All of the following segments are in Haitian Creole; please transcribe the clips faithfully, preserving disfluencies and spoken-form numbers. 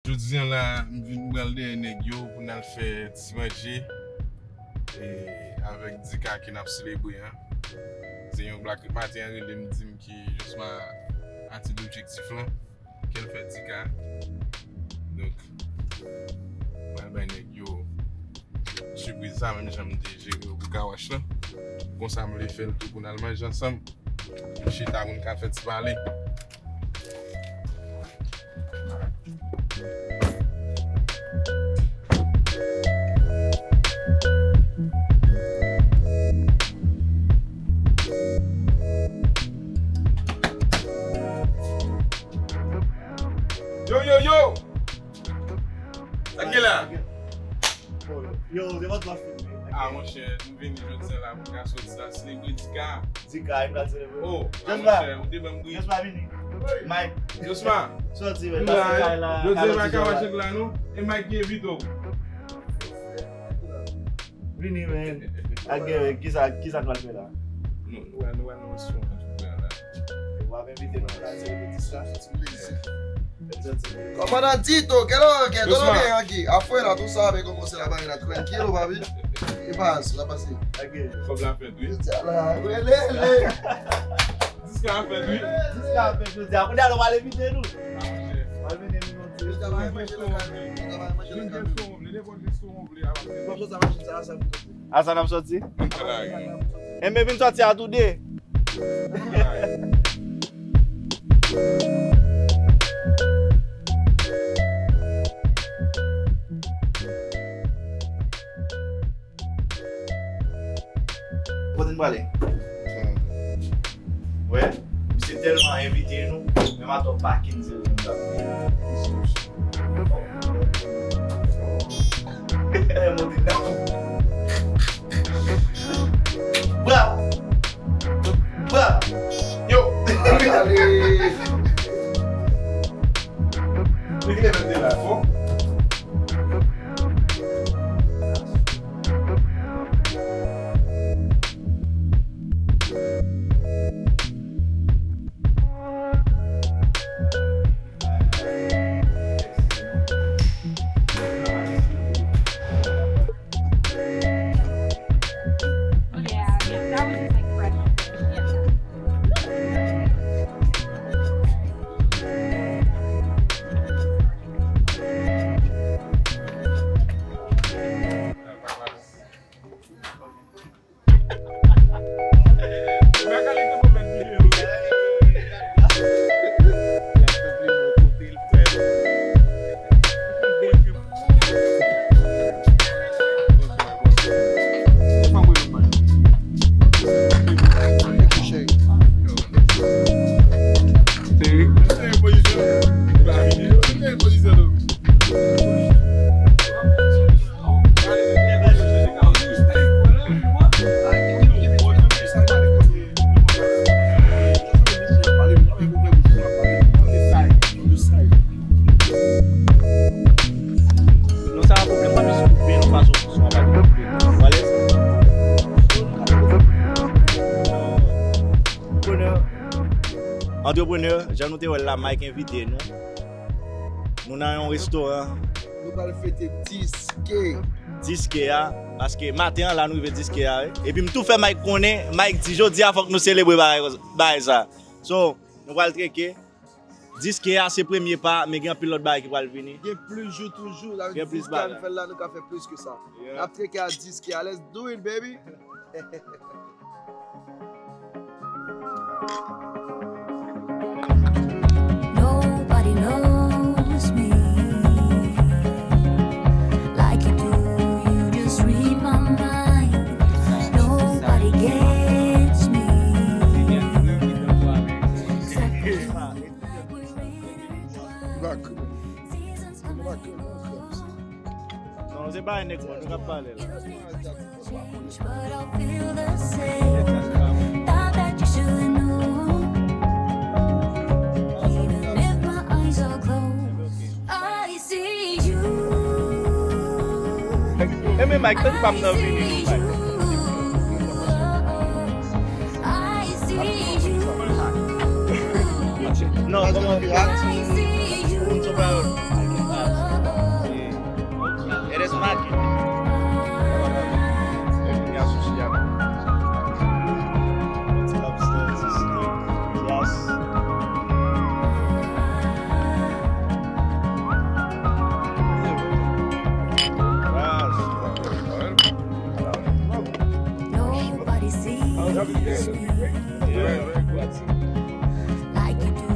Jodi a la, m vin pral dèyè nèg yo pou n al fè ti manje e avèk Dika ke n ap selebre an. Se yon black maten an rele m di m ke Josma ati de objektif lan ke l fè Dika. Donk, m pral bay nèg yo sipriz sa menm jan m te jere yo pou kawach lan. Konsa m vle fè l tou pou n al manje ansanm. Nou chita pou n ka fè ti pale. Yo, yo, yo! Sa k gen la? Yo, se pa twa filme. Ah, monchè, nou vini jodi a la pou n ka soti la, selebre Dika. Dika, e pral selebre. Oh, ah, monchè, ou te ban m bri. Josma vini. Mike. Josma. Soti, men, pase kay la. Jodi a pa ka mache la, non? E Mike ki envite w. Vini, men. Ak gen, kisa, kisa k pral fè la? Nou, nou, nou, nou, nou, W ap envite nou nan selebre Dika. Kòmandan Tito, que lo que, todo bien aquí. Afuera, tú sabes cómo se la vaina, tranquilo, papi. ¿Qué pasa? La pasé. Kòb la fèt, wi. Diska la fèt, wi. Diska la fèt, wi. Kounye a nou pral envite nou. Pral vini nou. Diska va manje nan kay. Diska va manje nan kay. Bon, sa machin sa, sa pou A sa n ap sòti? Enben vin sòti a toude. Kote n prale? Wè, misye tèlman envite nou, menm atò pakin se li menm k ap vini. Bra! Bra! Yo! Ale! Li genlè menm te la fò. Non, sa pa pwoblèm, pa bezwen koupe yon fason pou son an pa koupe. Ou alèz? Antreprenè, jan nou te wè l la, Mike envite nou. Nou nan yon restoran. Nou pral fete dis K. Dis K a, paske maten an la nou rive dis K a, wi. Epi m tou fè Mike konnen, Mike di jodi a fòk nou selebre bagay, bagay sa. So, nou pral treke. Dis K a se premye pa, men gen anpil lòt bagay ki pral vini. Gen plis jou toujou, sa vle di dis K a nou fè l la, nou ka fè plis ke sa. N ap treke a dis K a. Let's do it, baby! Nobody knows me like you do. You just read my mind. Nobody gets me. Back. Back. Non, se pa nèg mwen, nou k ap pale la. Change, but I feel the same. Thought that you should know. Even if my eyes are closed, I see you. Enben, Mike, tank pa m nan vini, non, Mike. I see you. Non, kòman? I see you. Like you do,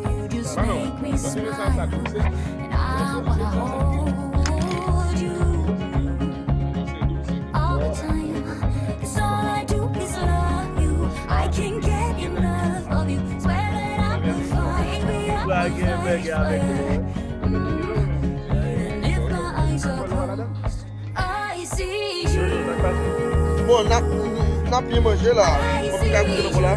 you just make me smile. And I wanna hold you all the time. 'Cause all I do is love you. I can't get enough of you. Swear that I will find me, I will find, swear. Mm. And if my eyes are closed, I see you. Bon, n ap, n ap byen manje la. Mwen pita goute nan bò la.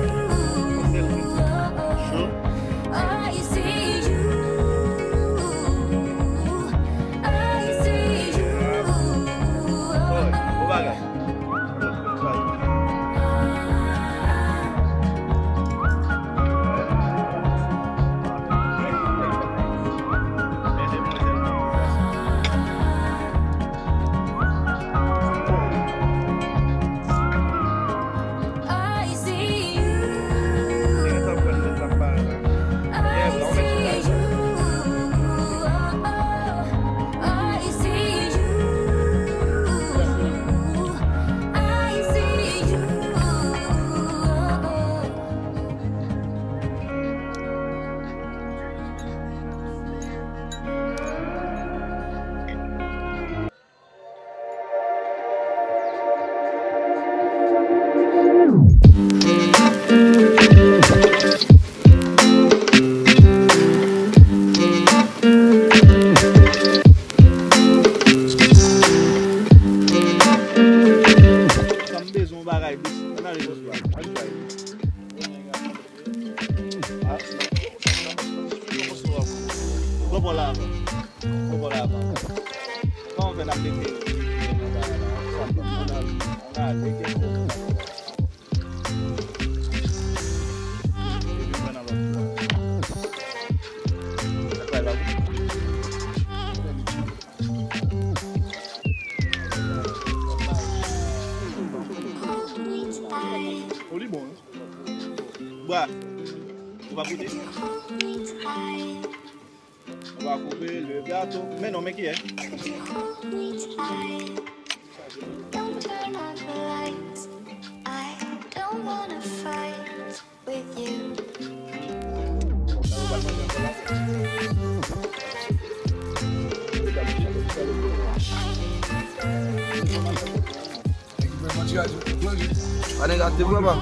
Bon bagay. Sa m bezwen yon bagay dous. Ann ale nan swa. Ann jwaye. Gwo bò la avan. Gwo bò la avan. Kòman fè n ap mete? O, li bon, wi. Bwa. Ou pa goute? Ou pa koupe le gato. Men non, men kiyè? Don't turn on the lights. I don't wanna fight with you. Pa negate, papa.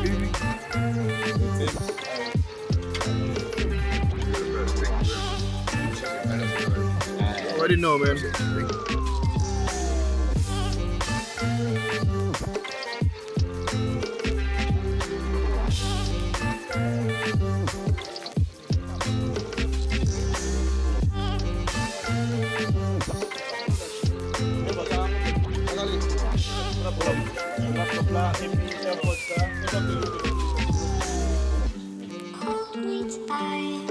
Already know, man. Hold me tight.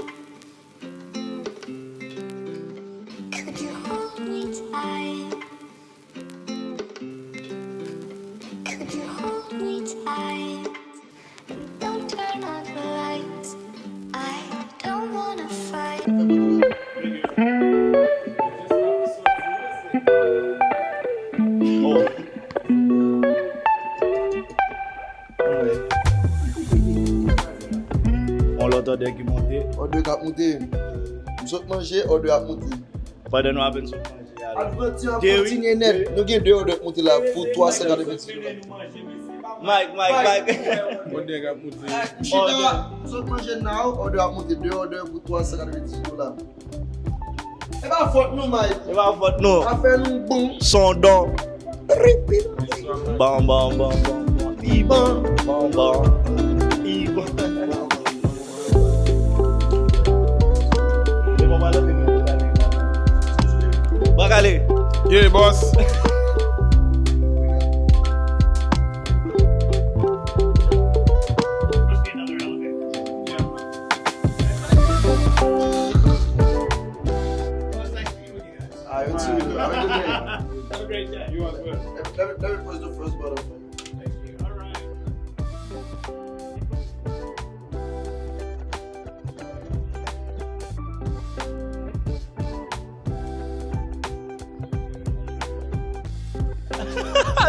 Could you hold me tight? Could you hold me tight? Don't turn on the lights. I don't wanna fight. Oh. On lòt òdè ki monte. Òdè k ap monte. M sot manje, òdè ap monte. Pandan nou apèn sot manje a la. Advanti an kontinye nèt. Nou gen de òdè k monte la pou twa san katrevendiz dola. Mike, Mike, Mike. Òdè k ap monte. M chita, m sot manje now, òdè ap monte de òdè pou twa san katrevendiz dola. E pa fòt nou, Mike. E pa fòt nou. Afè nou bon. Son don. Bon, bon, bon, bon, bon. Li bon. Bon, bon. Li bon. Bon, kale. Yeah, boss. Ah, you too. Have a good day. Have a great day. You as well. Let me, let me, let me press the first button for you. Thank you. All right.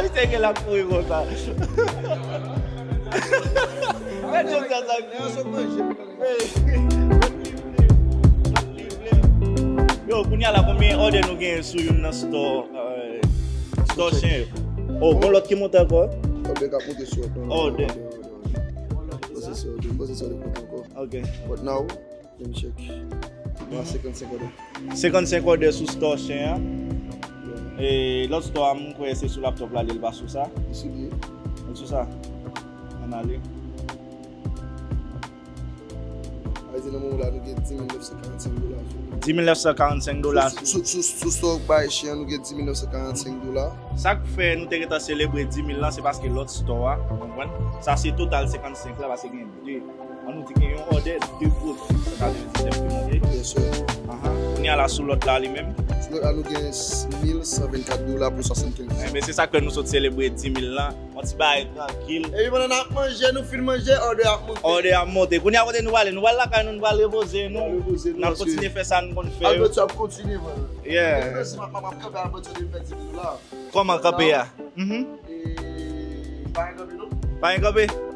Misye gen la kouri konsa. Yo, kounye a la, konbyen òdè nou genyen sou youn nan store, euh, store chen yo? Oh, gon lòt ki monte ankò? Òdè k ap monte sou òdè. Òdè. Òdè, òdè, òdè. Pase se òdè, pase se òdè k monte ankò. Ok. But now, let me check. Nou a senkannsenk òdè. Senkannsenk òdè sou store chen an. E lòt store a, m kwè se sou laptop la, li pa sou sa. Li sou li. Li sou sa. Ann ale. Sa vle di nan moman la, nou gen dis mil nèf san karannsenk dola. Dis mil nèf san karannsenk dola. Sou, sou, sou, sou store bay chen an, nou gen dis mil nèf san karannsenk dola. Sa k fè nou te gentan selebre dis mil lan, se paske lòt store a, ou konprann? Sa se total senkannsenk la, paske gen de. An nou di gen yon òdè, de pwodui. Sa vle di se ki monte. Yes, sir. Ahan. Kounye a la sou lòt la li menm. Sou lòt la, nou gen mil san vennkat dola pou swasannkenz. Enben, se sa k fè nou sot selebre dis mil lan. Yon ti bagay trankil. Epi pandan n ap manje, nou fin manje, òdè ap monte. Òdè ap monte. Kounye a kote nou prale? Nou pral lakay nou, nou pral repoze nou. N ap kontinye fè sa nou konn fè yo. Alberto ap kontinye, man. Yeah. Mwen mèsi, m ap, m ap kanpe Alberto de fè dis mil dola. Kòman kanpe a? Mhm. E, pa gen kanpe non. Pa gen kanpe?